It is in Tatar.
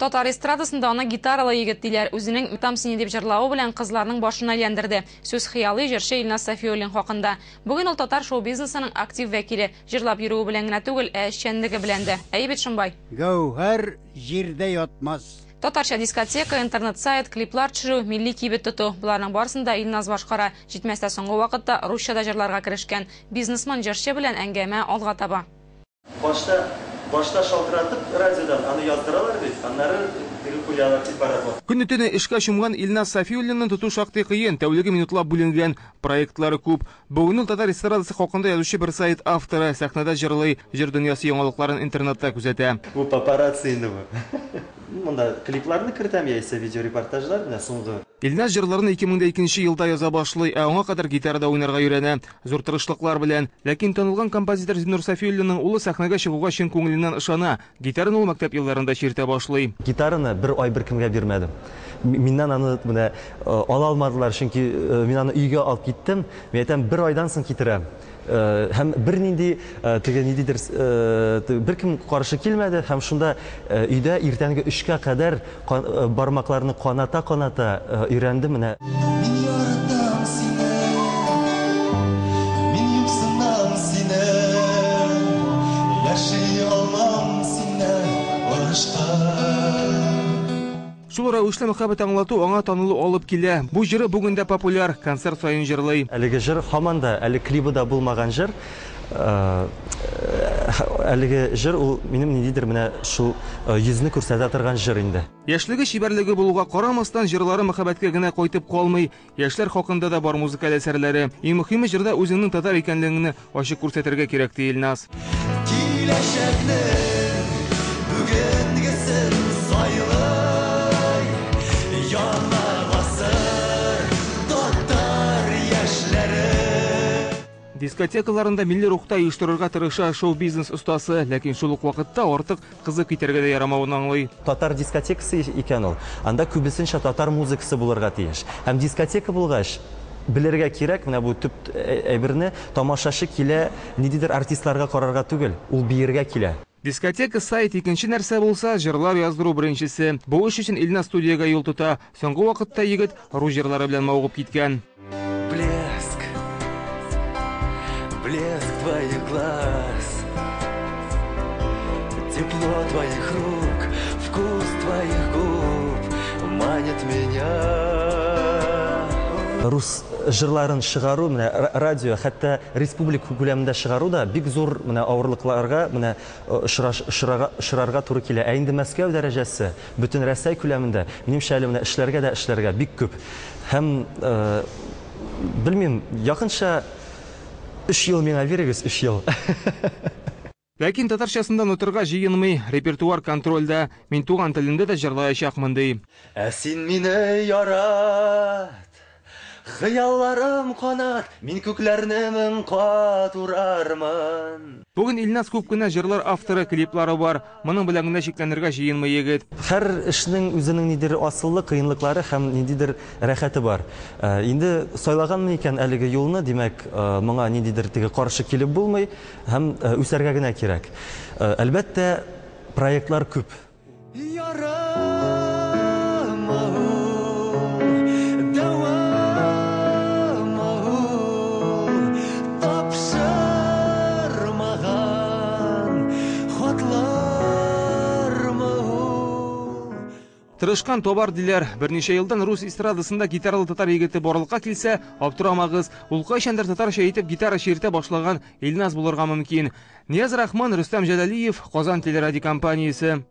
Татар эстрадасында аны гитаралы егет диләр. Үзенең Там сине дип җырлавы белән кызларның башын әйләндерде. Сүз хыялый җырчы Илназ Сафиуллин хакында. Бүген ул татар шоу-бизнесының актив вәкиле. Җырлап йөрүе белән генә түгел, ә эшчәнлеге белән дә. Әйе бит, Шомбай? Гәүһәр җирдә ятмас. Татарча дискотека, интернет-сайт, клиплар төшерү, милли кибет тоту. Боларның барысын да Илназ башкара. Җитмәсә, соңгы вакытта русча да җырларга керешкән. Бизнесмен җырчы белән әңгәмә алга таба. Башта, башта шалтыратып радиодан аны яздыралар бит, аннары теге куялар дип бара бу. Көне-төне эшкә чумган Илназ Сафиуллинны тоту шактый кыен, тәүлеге минутлап бүленгән, проектлары күп. Бүген ул татар эстрадасы хакында язучы бер сайт авторы, сәхнәдә җырлый, җыр дөньясы яңалыкларын интернетта күзәтә. Бу папарацци инде бу. Монда клипларны кертәм яисә видеорепортажлар, менә соңгы. Илназ җырларын 2002 нче елда яза башлый, ә аңа кадәр гитарада уйнарга өйрәнә. Зур тырышлыклар белән. Ләкин танылган композитор Зиннур Сафиуллинның улы сәхнәгә чыгуга чын күңеленнән ышана. Гитараны ул мәктәп елларында чиртә башлый. Гитараны бер ай беркемгә бирмәдем. Миннән аны менә ала алмадылар, чөнки мин аны өйгә алып киттем. Мин әйтәм, бер айдан соң китерәм. Һәм бернинди теге ниндидер беркем каршы килмәде һәм шунда өйдә иртәнге өчкә кадәр бармакларны каната-каната өйрәндем менә. Мин яратам сине, мин юксынам сине, яши алмам синнән башка. Шул рәвешле мәхәббәт аңлату аңа танылу алып килә. Бу җыры бүген дә популяр, концерт саен җырлый. Әлеге җыр һаман да, әле клибы да булмаган җыр. Әлеге җыр ул минем ниндидер менә шул йөзне күрсәтә торган җыр инде. Яшьлеге чибәрлеге булуга карамастан, җырлары мәхәббәткә генә кайтып калмый. Яшьләр хакында да бар музыкаль әсәрләре. Иң мөһиме җырда үзеңнең татар икәнлегеңне ачык күрсәтергә кирәк, ди Илназ. Киләчәкнең бүгенгесен сайлый, яңа гасыр татар яшьләре. Дискотекаларында милли рухта оештырырга тырыша шоу-бизнес остасы, ләкин шул ук вакытта артык кызып китәргә дә ярамавын аңлый. Татар дискотекасы икән ул, анда күбесенчә татар музыкасы булырга тиеш. Һәм дискотека булгач, белергә кирәк, менә бу төп әйберне, тамашачы килә ниндидер артистларга карарга түгел, ул биергә килә. Дискотека сайт икенче нәрсә булса, җырлар яздыру беренчесе. Бу эш өчен Илназ студиягә юл тота. Соңгы вакытта егет рус җырлары белән мавыгып киткән. Блеск, блеск твоих глаз, тепло твоих рук, вкус твоих губ манит меня. Рус җырларын чыгару, менә радио, хәтта республика күләмендә чыгару да бик зур менә авырлыкларга менә очрарга туры килә. Ә инде Мәскәү дәрәҗәсе, бөтен Рәсәй күләмендә, минемчә әле менә эшләргә дә эшләргә бик күп. Һәм белмим, якынча 3 ел миңа бирегез, 3 ел. Ләкин татарчасын да онытырга җыенмый, репертуар контрольдә. Мин туган телемдә дә җырлаячакмын, ди. Ә син мине ярат, хыялларым канат, мин күкләрне мең кат урармын. Бүген Илназ күп кенә җырлар авторы, клиплары бар. Моның белән генә чикләнергә җыенмый егет. Һәр эшнең үзенең нидер асыллы кыенлыклары һәм ниндидер рәхәте бар. Инде сайлаганмын икән әлеге юлны, димәк, моңа ниндидер теге каршы килеп булмый һәм үсәргә генә кирәк. Әлбәттә, проектлар күп. Ярама ул, дәвама ул, тапшырмаган хатлармы ул. Тырышкан табар диләр. Берничә елдан рус эстрадасында гитаралы татар егете барлыкка килсә, аптырамагыз. Ул кайчандыр татарча итеп гитара чиртә башлаган Илназ булырга мөмкин. Нияз Рахман, Рөстәм Җәләлиев, Казан телерадиокомпаниясе.